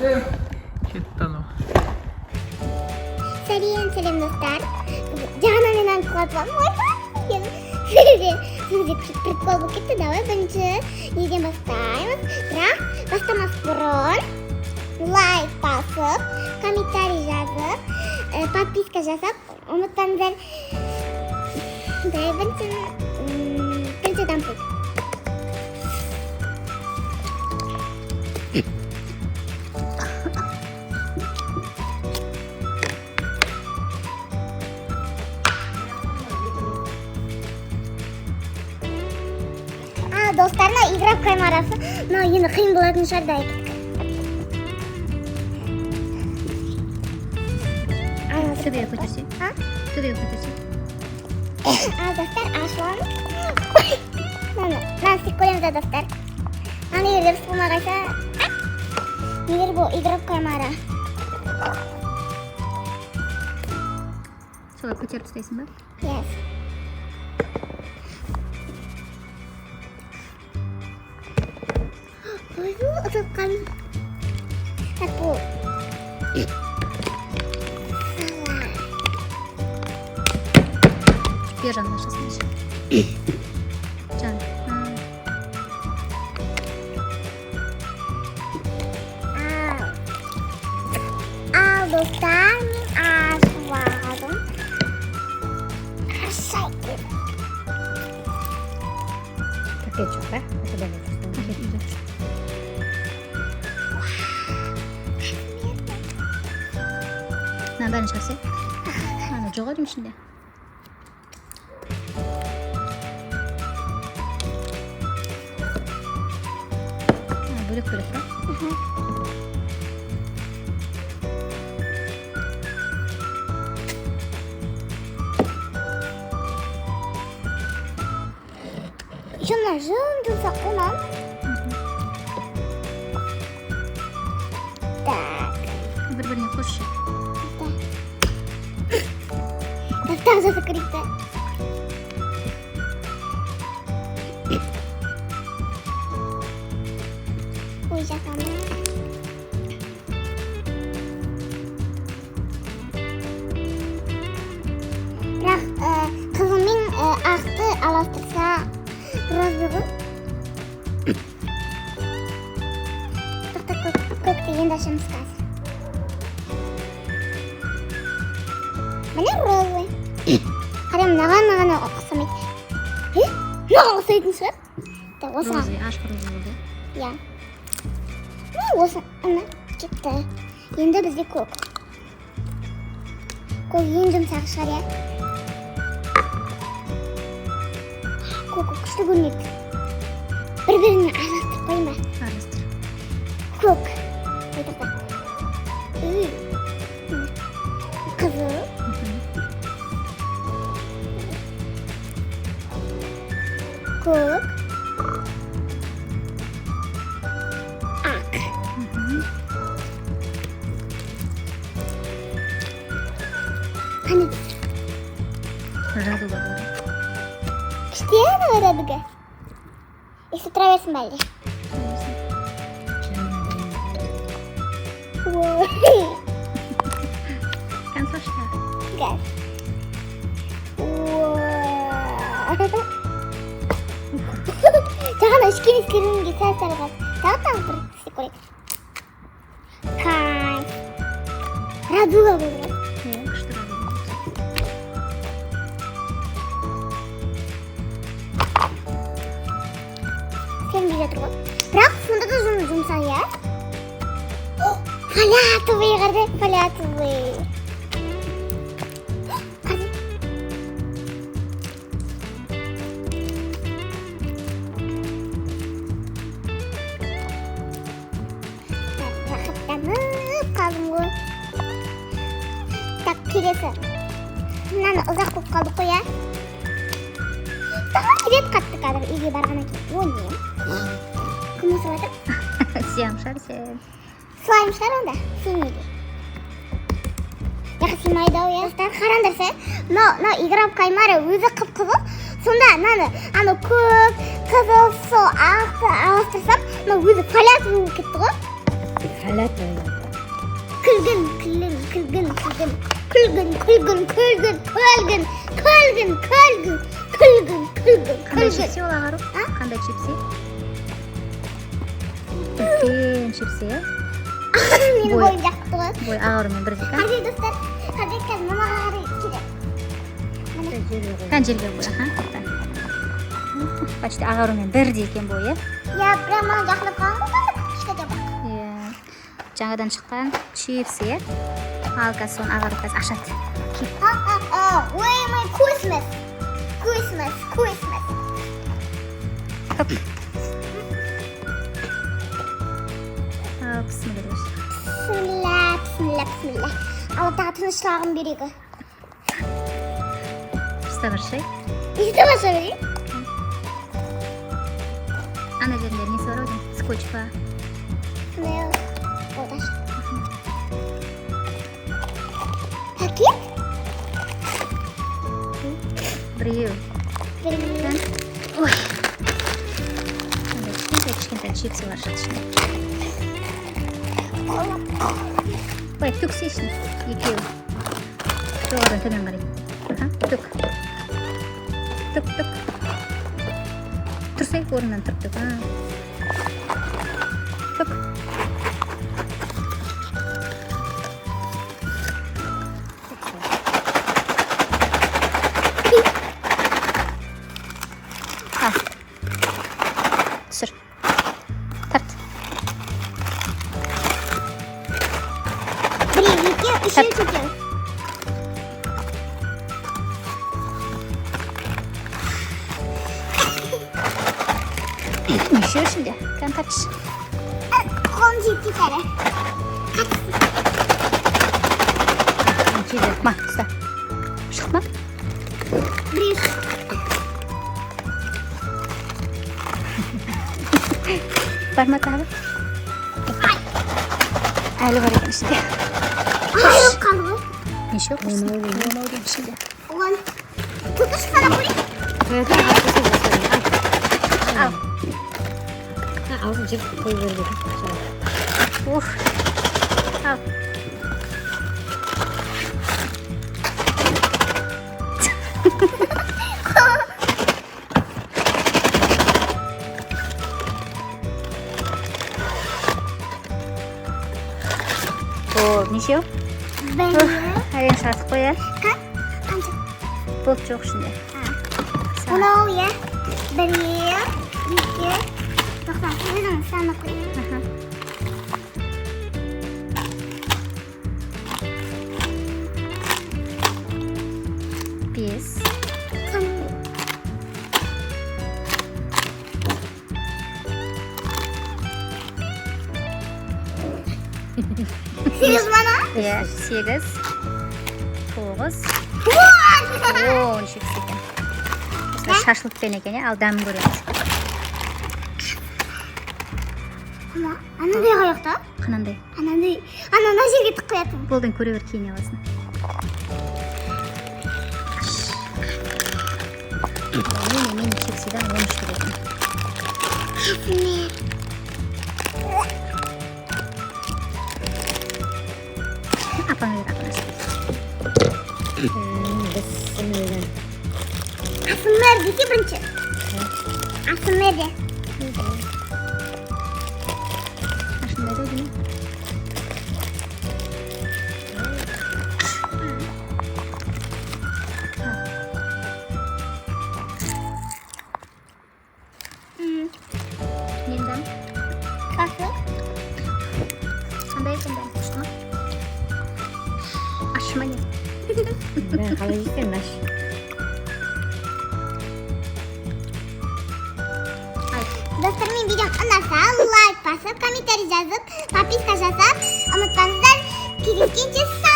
Кетті анау. Сәлем, сәлем, достар. Жаңа мен құлатып алдым. Ойбай! Сізде прикол болып кетті. Давай бірінші неден бастаймыз? Бірақ бастамас бұрын лайк басып, комментарий жазып, подписка жасап ұмытпаңыздар. Давай бірінші дампик. А, достар, мына «Игра в кальмарасы», мынау енді қиын болатын шығар да. Кеттік. Төбеге көтерсе. А? Төбеге көтерсе. Ал, достар, ашып аламыз. Мынаны істеп көреміз да, достар. Мынаны егер дұрыс болмай қалса, егер бұл «Игра в кальмара». Солай көтеріп тастайсың ба? Yes. Ой, ұтылып қалдым. Так, бұл. Солай. Бер жағын ашасың. Жан. Ал. Ал, достар, мен ашып алдым. Ашайық. Пакет жоқ па? Пакет үйде. Мына бәрін шығарсай. Ана жоқ ау деймін ішінде. А, бөлек бөлек па? Мхм. Еще мына жым жұмсақ қой мам. Так. Бір біріне қосшы. Так, тағы жасап көрейік та. Ой, жасамын. Бірақ қызыл мен ақты араластырса, розовый ғой. Тоқта, көк, көкті енді ашамыз қазір. Міне, розовый. Қара, мынаған ұқсамайды. Е, мынаған ұқсайтын шығар. Так, осыған. Розовый, ашық розовый болды. Иә. Ну, осы, ана, кетті. Енді бізде көк. Көк ең жұмсақ шығар, иә? Көк күшті көрінеді. Бір біріне араластырып қояйын ба? Араластыр. Көк. Ой, тоқта. Үй. Міне. Қызыл. Көк. Ақ. Қане? Радуга болды. Күшті, иә, анау радуга. Естіп тұра берсін ба әлде? Ой. Консошта. Газ. Уа. Жаңа ішкен ескерінге сәл сәл қалды. Тағы тағы бір істеп көрейік. Кайф. Радуга болды ғой. Иә, күшті радуга болды. Сенбей жатыр ғой. Бірақ сонда да жұмсақ, иә? О, фиолетовый қарды, фиолетовый. Қазір. Рахаттанып қалдым ғой. Так, келесі. Мынаны ұзақ болып қалдық қой, иә? Тағы рет қатты қазір үйге барғаннан кейін. О, не? Кім осырып жатыр? Сиам шығар сен. Слайм шығар онда, синийде. Жақсы сыймайды ау, иә. Достар, қараңдаршы, мынау «Игра в кальмара» өзі қып қызыл. Сонда мынаны анау көк, қызыл, сол ақты араластырсам, мынау өзі фиолетовый болып кетті ғой. Фиолетовый. Күлгін, күлгін, күлгін, күлгін, күлгін, күлгін, күлгін, күлгін, күлгін, күлгін, күлгін, күлгін, Қандай күлгін. Чипсы ол, Ағару? А? Қандай чипсы? Үлкен чипсы, иә? Менің Бой. бойым жақсы ғой. Бой Ағарумен бірдей екен. Қазір, достар, қазір, қазір мамаға қарай келемін. Жерге қой. Кән, жерге қой, аха, тоқта. Почти Ағарумен бірдей екен бойы. Иә, бірақ маған жақындап қалған ғой қазір. Кішкентай бақ. Иә, жаңадан шыққан чипсы, иә. Ал қазір соны Ағару қазір ашады. Ой, мой Christmas. Christmas, Christmas. Хоп. Ал, бісміллә деп аш. Бісміллә, бісміллә, бісміллә. Алла тағы тыныштығын берегі. Ұста бір шай. Үйді баса берейін. Ана жерінде несі бар ау деймін, скотч па? Міне, болды, аш. Пакет? Біреу. Біреу. Ой, қандай кішкентай кішкентай чипсылар шықты ішінде. Ой, төксейші екеу. Жоғарыдан төмен қарай, аха, төк, төк, төк. Тұрсай, орнынан тұрып төк. А, төк. Ал, түсір, тарт. Біреу, екеу, үшеу, төртеу. Неше ішінде? Кән, тартшы. Қолым тиіп кетеді. Неше? Ма, ұста. Шықты ма? Біреу. Бар ма тағы? Әлі бар екен ішінде. Айырылып қалды ғой. Неше? Құрсын, 10 ау деймін ішінде. 10. Төртінші санап көрейік. Қоятын алып қойса, Ал. ал. Ha, аузын жыртып қою керек екен. Ух, ал. Болды, нешеу? Бір. Әрең шығардық қой, иә. Қанша? Болды, жоқ ішінде. Мынау, иә. Біреу, екі, тоқта, өзің санап көрейік. Аха. Бес. Сан- Сегіз мана? Иә, сегіз, тоғыз, Он! 10 чипс екен. Осылай шашлыкпен екен, иә. Ал, дәмін көреміз. Ана, анандай қаяқта? Қанандай? Анандай, ана мына жерге тығып қоятын. Болды, енді көре бер, кейін аласың. Мини мини чипсидан 10 штук екен. Қасымер. Апаңа бер, апаңа. Бісміллә. Асымер десе бірінші. Асымер де. Ашындай да деймін. Ненің дәмі? Шашлык. Қандай екен дәмі, күшті ма, ащы ма, не? Мен қалай жейсің, аш. Айт. Достар, мен видеом ұнаса, лайк басып, комментарий жазып, подписка жасап, ұмытпаңыздар. Кездескенше.